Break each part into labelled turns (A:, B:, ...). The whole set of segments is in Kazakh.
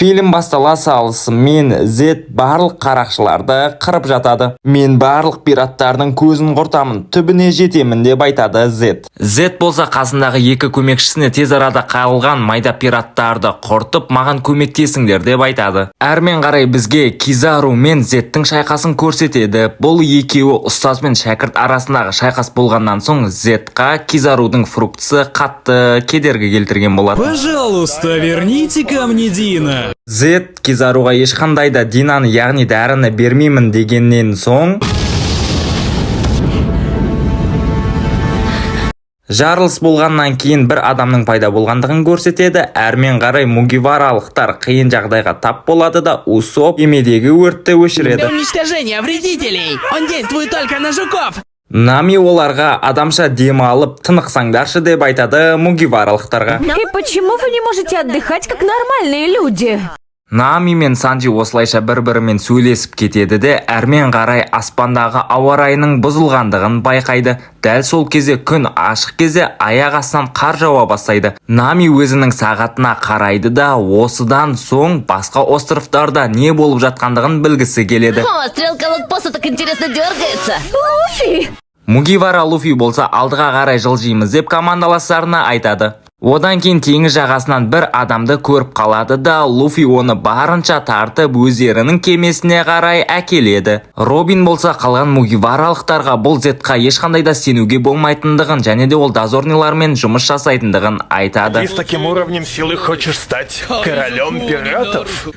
A: Фильм бастала салысымен Зет барлық қарақшыларды қырып жатады. «Мен барлық пираттардың көзін құртамын, түбіне жетемін», – деп айтады Зет. Зет болса қасындағы екі көмекшісіне тез арада қалған майда пираттарды құртып, маған көмектесіңдер деп айтады. Әрмен қарай бізге Кизару мен Зеттің шайқасын көрсетеді. Бұл екеуі ұстаз бен шәкірт арасындағы шайқас болғаннан соң, Зетқа Кизарудың фруктысы қатты кедергі келтірген болады.
B: Пожалуйста, верните ко мне Дина.
A: Зет Кизаруға ешқандай да Динаны, яғни дәріні бермеймін дегеннен соң, жарылыс болғаннан кейін бір адамның пайда болғандығын көрсетеді. Әрмен қарай мугиваралықтар қиын жағдайға тап болады да, Усоп кемедегі өртті өшіреді.
C: Уничтожение вредителей! Он действует только на жуков!
A: Нами оларға адамша демалып тынықсаңдаршы деп айтады мугиваралықтарға.
D: И почему вы не можете отдыхать, как нормальные люди?
A: Нами мен Санджи осылайша бір-бірімен сөйлесіп кетеді де, әрмен қарай аспандағы ауа райының бұзылғандығын байқайды. Дәл сол кезде күн ашық кезде аяқ астынан қар жауа бастайды. Нами өзінің сағатына қарайды да, осыдан соң басқа островтарда не болып жатқандығын білгісі келеді.
E: О, стрелка лотпоста так интересно дергается.
D: Луфи!
A: Мугивара Луфи болса алдыға қарай жылжимыз деп командаластарына айтады. Одан кейін теңіз жағасынан бір адамды көріп қалады да, Луфи оны барынша тартып өздерінің кемесіне қарай әкеледі. Робин болса қалған мугиваралықтарға бұл Зетқа ешқандай да сенуге болмайтындығын және де ол дозорныйлармен жұмыс жасайтындығын айтады.
F: Ты с таким уровнем силы хочешь стать королем пиратов?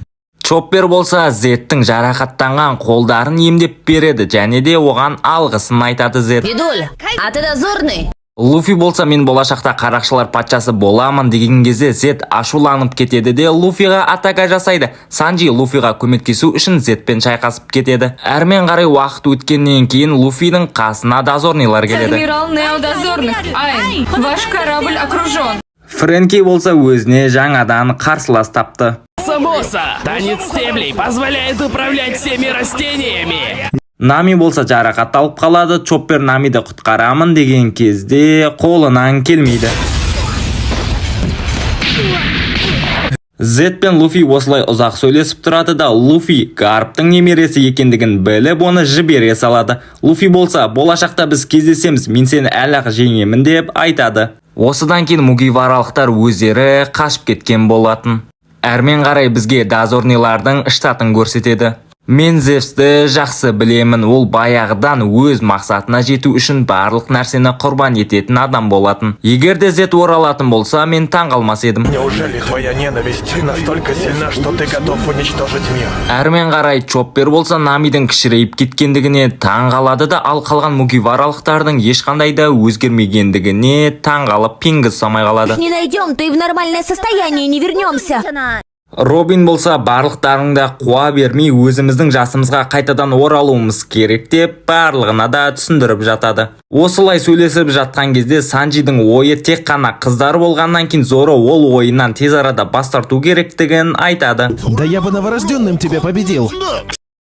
A: Чоппер болса Зеттің жарақаттанған қолдарын емдеп береді және де оған алғысын айтады Зет.
E: Дедуль, а ты дозорный?
A: Луфи болса мен болашақта қарақшылар патшасы боламын деген кезде, Зет ашуланып кетеді де, Луфиға атака жасайды. Санджи Луфиға көмектесу үшін Зетпен шайқасып кетеді. Әрмен қарай уақыт өткеннен кейін Луфидің қасына дозорныйлар келеді.
G: Адмирал Нео дозорных, Айн, ваш корабль окружен.
A: Фрэнки болса өзіне жаңадан қарсылас тапты.
C: Самоса! Танец стеблей позволяет управлять всеми растениями!
A: Нами болса жарақат алып қалады. Чоппер Намиді құтқарамын деген кезде қолынан келмейді. Зет пен Луфи осылай ұзақ сөйлесіп тұрады да, Луфи Гарптың немересі екендігін біліп, оны жібере салады. Луфи болса болашақта біз кездесеміз, мен сені әлі-ақ жеңемін деп айтады. Осыдан кейін мугиваралықтар өздері қашып кеткен болатын. Әрмен қарай бізге дозорныйлардың штатын көрсетеді. Мен Зевсті жақсы білемін, ол баяғыдан өз мақсатына жету үшін барлық нәрсені құрбан ететін адам болатын. Егер де Зет оралатын болса, мен таң қалмас едім.
F: Неужели твоя ненависть настолько сильна, что ты готов уничтожить мир?
A: Әрмен қарай Чоппер болса Намидің кішірейіп кеткендігіне таң қалады да, ал қалған мугиваралықтардың ешқандай да өзгермегендігіне таң қалып, пингі ұстамай қалады.
D: Не найдем, то и в нормальное состояние не вернемся.
A: Робин болса барлықтарыңда қуа бермей, өзіміздің жасымызға қайтадан оралуымыз керек деп барлығына да түсіндіріп жатады. Осылай сөйлесіп жатқан кезде Санджидің ойы тек қана қыздар болғаннан кейін, Зоро ол ойынан тез арада бас тарту керектігін айтады.
H: Да я бы новорожденным тебя победил.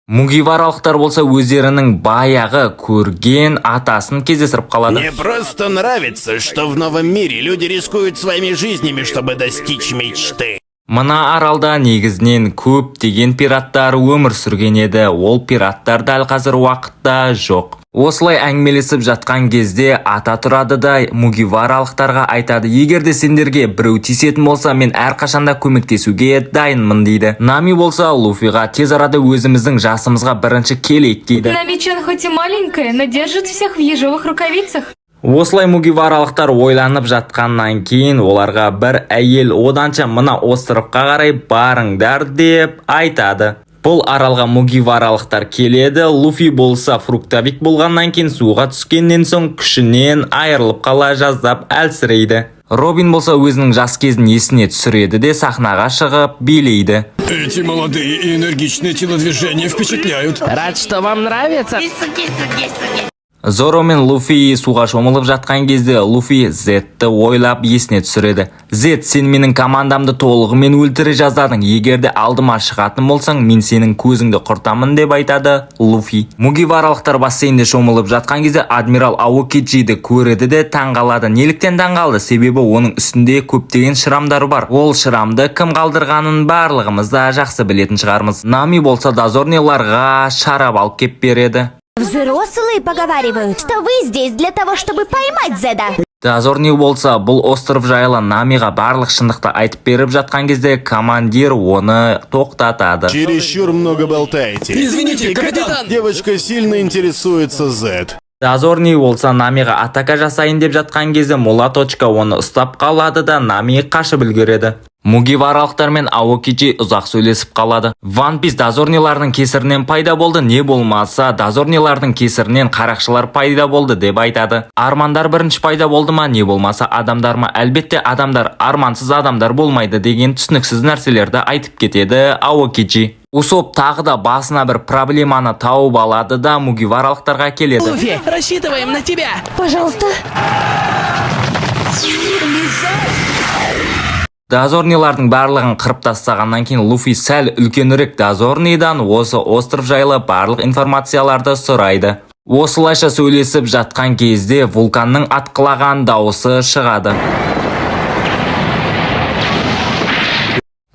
A: Мугиваралықтар болса өздерінің баяғы көрген атасын кездестіріп қалады.
I: Мне просто нравится, что в новом мире люди рискуют своими жизнями, чтобы достичь мечты.
A: Мына аралда негізінен көптеген пираттар өмір сүрген еді. Ол пираттар дәл қазір уақытта жоқ. Осылай әңгімелесіп жатқан кезде ата тұрады да, мугиваралықтарға айтады: егер де сендерге біреу тиісетін болса, мен әрқашанда көмектесуге дайынмын дейді. Нами болса Луфиға тез арада өзіміздің жасымызға бірінші келейік дейді.
G: Намичан хоть и маленькая, но держит всех в ежовых рукавицах.
A: Осылай мугиваралықтар ойланып жатқаннан кейін, оларға бір әйел оданша мына островқа қарай барыңдар деп айтады. Бұл аралға мугиваралықтар келеді. Луфи болса фруктовик болғаннан кейін, суға түскеннен соң күшінен айырылып қала жаздап әлсірейді. Робин болса өзінің жас кезін есіне түсіреді де, сахнаға шығып билейді.
F: Эти молодые и энергичные телодвижения впечатляют.
C: Рад, что вам нравится.
A: Зоро мен Луфи суға шомылып жатқан кезде Луфи Зетті ойлап есіне түсіреді. «Зет, сен менің командамды толығымен өлтіре жаздадың. Егер де алдыма шығатын болсаң, мен сенің көзіңді құртамын», – деп айтады Луфи. Мугиваралықтар бассейнде шомылып жатқан кезде адмирал Аокиджиді көреді де таң қалады. Неліктен таң қалды? Себебі оның үстінде көптеген шрамдар бар. Ол шрамды кім қалдырғанын барлығымыз да жақсы білетін шығармыз. Нами болса дозорныйларға шарап алып кеп береді.
J: Взрослые поговаривают, что вы здесь для того, чтобы поймать Зеда.
A: Дозорный болса бұл остров жайлы Намиға барлық шындықты айтып беріп жатқан кезде командир оны тоқтатады.
I: Чересчур много болтаете.
B: Извините, капитан!
I: Девочка сильно интересуется Зет.
A: Дозорный болса Намиға атака жасайын деп жатқан кезде Мулаточка оны ұстап қалады да, Нами қашып үлгереді. Мугиваралықтар мен Аокиджи ұзақ сөйлесіп қалады. Ван Пис дозорныйлардың кесірінен пайда болды, не болмаса дозорныйлардың кесірінен қарақшылар пайда болды деп айтады. Армандар бірінші пайда болды ма, не болмаса адамдар ма? Әлбетте адамдар, армансыз адамдар болмайды деген түсініксіз нәрселерді айтып кетеді Аокиджи. Усоп тағы да басына бір проблеманы тауып алады да, мугиваралықтарға келеді.
C: Луфи, рассчитываем на тебя!
E: Пожалуйста.
A: Дозорныйлардың барлығын қырып тастағаннан кейін Луфи сәл үлкенірек дозорныйдан осы остров жайлы барлық информацияларды сұрайды. Осылайша сөйлесіп жатқан кезде вулканның атқылаған дауысы шығады.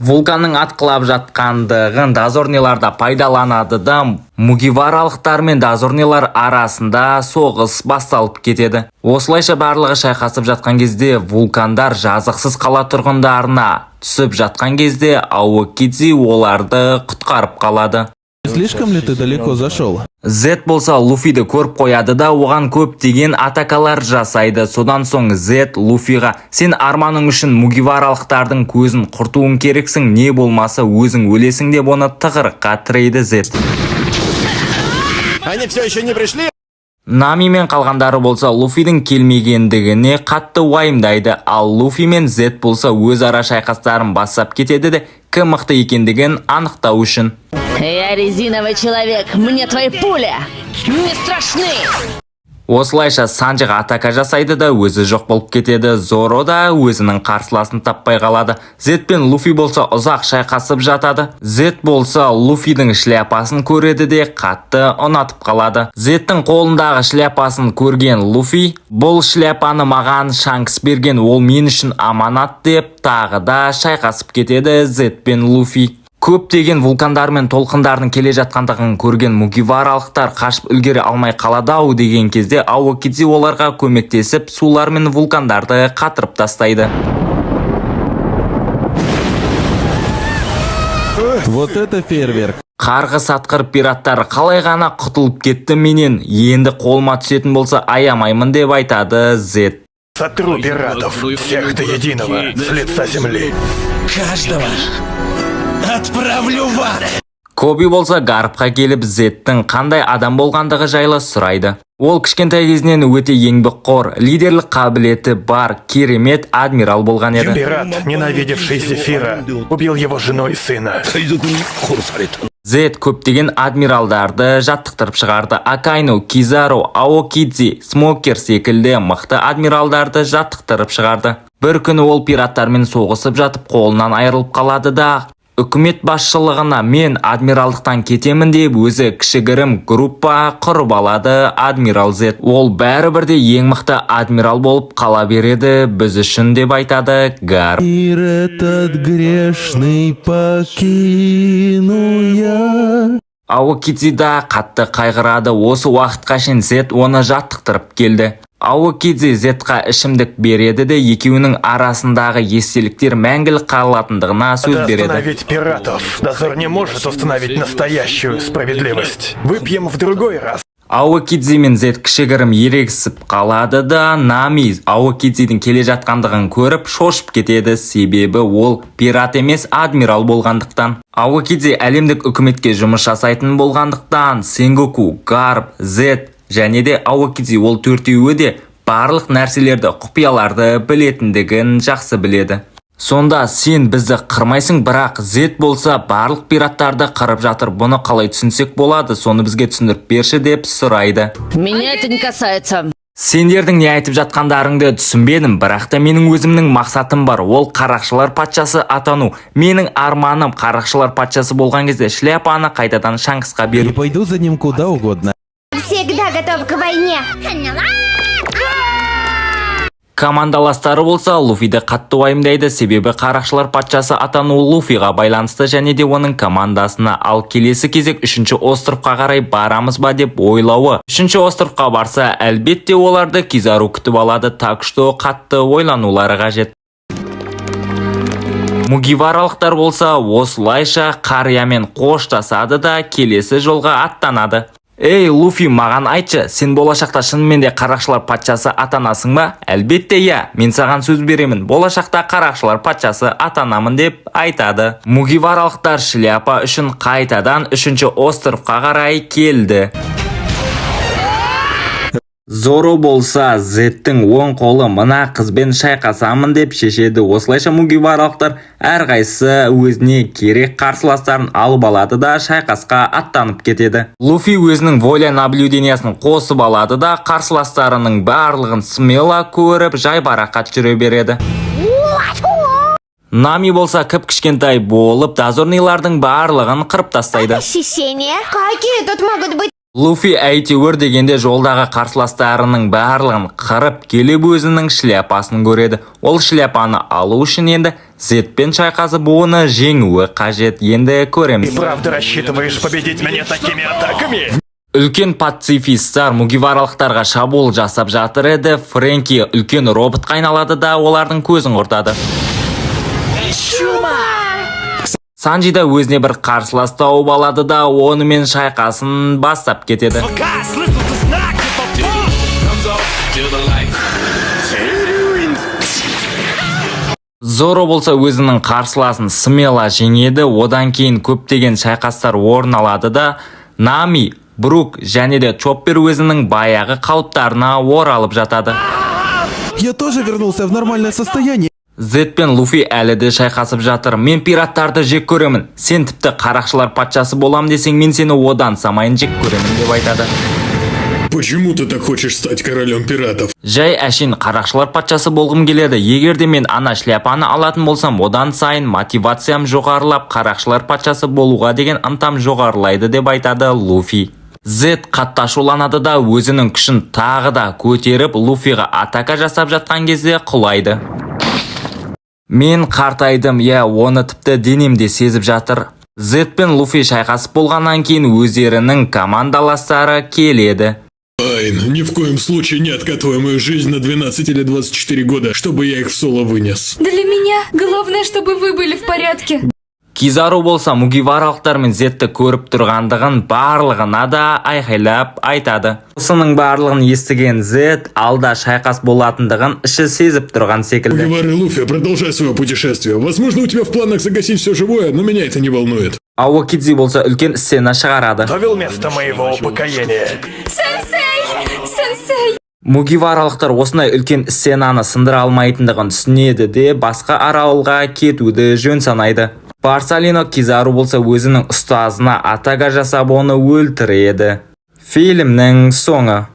A: Вулканның атқылап жатқандығын дозорныйлар да пайдаланады да, мугиваралықтар мен дозорныйлар арасында соғыс басталып кетеді. Осылайша барлығы шайқасып жатқан кезде вулкандар жазықсыз қала тұрғындарына түсіп жатқан кезде Аокидзи оларды құтқарып қалады.
H: Слишком ли ты далеко зашел?
A: Зет болса Луфиді көріп қояды да, оған көптеген атакалар жасайды. Содан соң Зет Луфиға: «Сен арманың үшін мугиваралықтардың көзін құртуың керексің, не болмаса өзің өлесің», – деп оны тығырыққа тірейді Зет.
I: Они все еще не пришли?
A: Нами мен қалғандары болса Луфидің келмегендігіне қатты уайымдайды, ал Луфи мен Зет болса өзара шайқастарын бастап кетеді де, кім мықты екендігін анықтау үшін.
E: Я резиновый человек, мне твои пули не страшны.
A: Осылайша Санджиға атака жасайды да, өзі жоқ болып кетеді. Зоро да өзінің қарсыласын таппай қалады. Зет пен Луфи болса ұзақ шайқасып жатады. Зет болса Луфидің шляпасын көреді де, қатты ұнатып қалады. Зеттің қолындағы шляпасын көрген Луфи: «Бұл шляпаны маған Шанкс берген, ол мен үшін аманат», – деп тағы да шайқасып кетеді Зет пен Луфи. Көптеген вулкандар мен толқындардың келе жатқандығын көрген мугиваралықтар қашып үлгере алмай қалады ау деген кезде Аокидзи оларға көмектесіп, сулар мен вулкандарды қатырып тастайды.
H: Вот это фейерверк.
A: Қарғыс атқыр пираттар қалай ғана құтылып кетті менен, енді қолыма түсетін болса, аямаймын, деп айтады Зет.
F: Сотру пиратов, всех до единого, с лица земли.
B: Каждого отправлю в ад!
A: Коби болса Гарпқа келіп, Зеттің қандай адам болғандығы жайлы сұрайды. Ол кішкентай кезінен өте еңбекқор, лидерлік қабілеті бар, керемет адмирал болған еді.
F: Пират, ненавидевший Зефира, убил его жену и сына.
A: Зет көптеген адмиралдарды жаттықтырып шығарды. Акайну, Кизаро, Аокидзи, Смокер секілді мықты адмиралдарды жаттықтырып шығарды. Бір күні ол пираттармен соғысып жатып қолынан айырылып қалады да, үкімет басшылығына «мен адмиралдықтан кетемін» деп, өзі кішігірім группа құрып алады адмирал Зет. Ол бәрібір де ең мықты адмирал болып қала береді біз үшін, деп айтады Гарп.
H: Мир этот грешный покину я.
A: Аокидзи да қатты қайғырады. Осы уақытқа шейін Зет оны жаттықтырып келді. Аокидзи Зетқа ішімдік береді де, екеуінің арасындағы естеліктер мәңгілік қалатындығына сөз
F: Надо
A: береді.
F: остановить пиратов. Дозор не может установить настоящую справедливость. Выпьем в другой раз.
A: Аокидзи мен Зет кішігірім ерегісіп қалады да, Нами Аокидзидің келе жатқандығын көріп шошып кетеді, себебі ол пират емес, адмирал болғандықтан. Аокидзи әлемдік үкіметке жұмыс жасайтын болғандықтан, Сенгоку, Гарп, Зет және де Аокидзи, ол төртеуі де барлық нәрселерді, құпияларды білетіндігін жақсы біледі. Сонда сен бізді қырмайсың, бірақ Зет болса, барлық пираттарды қырып жатыр. Бұны қалай түсінсек болады, соны бізге түсіндіріп берші, деп сұрайды.
E: Меня это не касается.
A: Сендердің не айтып жатқандарыңды түсінбедім, бірақ та менің өзімнің мақсатым бар, ол қарақшылар патшасы атану. Менің арманым қарақшылар патшасы болған кезде шляпаны қайтадан Шанксқа
H: И
A: беру.
H: пойду за ним куда угодно.
J: Всегда готов к войне.
A: Командаластары болса, Луфиді қатты уайымдайды, себебі қарақшылар патшасы атану Луфиға байланысты және де оның командасына. Ал келесі кезек үшінші островқа қарай барамыз ба деп ойлауы. Үшінші островқа барса, әлбетте, оларды Кизару күтіп алады, так что қатты ойланулары қажет. Мугиваралықтар болса, осылайша қариямен қоштасады да, келесі жолға аттанады. Ей, Луфи, маған айтшы, сен болашақта шынымен де қарақшылар патшасы атанасың ба? Әлбетте, иә, мен саған сөз беремін, болашақта қарақшылар патшасы атанамын, деп айтады. Мугиваралықтар шляпа үшін қайтадан үшінші островқа қарай келді. Зоро болса, Зеттің оң қолы мына қызбен шайқасамын деп шешеді. Осылайша мугиваралықтар әрқайсысы өзіне керек қарсыластарын алып алады да, шайқасқа аттанып кетеді. Луфи өзінің воля наблюдениясын қосып алады да, қарсыластарының барлығын смело көріп, жайбарақат жүре береді. Нами болса, кіп кішкентай болып, дозорныйлардың барлығын қырып тастайды.
J: Ощущения? Какие тут могут быть
A: Луфи әйтеуір дегенде жолдағы қарсыластарының барлығын қырып келіп, өзінің шляпасын көреді. Ол шляпаны алу үшін енді Зетпен шайқасып, оны жеңуі қажет. Енді көреміз.
F: И правда рассчитываешь победить меня такими атаками?
A: Үлкен пацифисттар мугиваралықтарға шабуыл жасап жатыр еді. Фрэнки үлкен роботқа айналады да, олардың көзін құртады. Санджи да өзіне бір қарсылас тауып алады да, онымен шайқасын бастап кетеді.
B: Пока слышал ты знак, типа.
A: Зоро болса, өзінің қарсыласын смело жеңеді. Одан кейін көптеген шайқастар орын алады да, Нами, Брук және де Чоппер өзінің баяғы қалыптарына оралып жатады.
H: Я тоже вернулся в нормальное состояние.
A: Зет пен Луфи әлі де шайқасып жатыр. Мен пираттарды жек көремін. Сен тіпті қарақшылар патшасы болам десең, мен сені одан самайын жек көремін, деп айтады.
K: Почему ты так хочешь стать королем пиратов?
A: Жай әшейін қарақшылар патшасы болғым келеді. Егер де мен ана шляпаны алатын болсам, одан сайын мотивациям жоғарылап, қарақшылар патшасы болуға деген ынтам жоғарылайды, деп айтады Луфи. Зет қатты ашуланады да, өзінің күшін тағы да көтеріп, Луфиға атака жасап жатқан кезде құлайды. Мен қартайдым, иә, оны тіпті денем де сезіп жатыр. Зет пен Луфи шайқасып болғаннан кейін өздерінің командаластары келеді.
K: Айн, ни в коем случае не откатывай мою жизнь на 12 или 24 года, чтобы я их в соло вынес.
G: Для меня главное, чтобы вы были в порядке.
A: Кизару болса, мугиваралықтар мен Зетті көріп тұрғандығын барлығына да айқайлап айтады. Осының барлығын естіген Зет алда шайқас болатындығын іші сезіп тұрған секілді.
K: Мугивары Луфи, продолжай свое путешествие. Возможно, у тебя в планах загасить все живое, но меня это не волнует.
A: Аокидзи болса, үлкен сцена шығарады.
F: Готовил место моего упокоения.
G: Сенсей! Сенсей!
A: Мугиваралықтар осындай үлкен сценаны сындыра алмайтындығын түсінеді де, басқа аралға кетуді жөн санайды. Барсалино Кизару болса, өзінің ұстазына атака жасап, оны өлтіреді. Фильмнің соңы.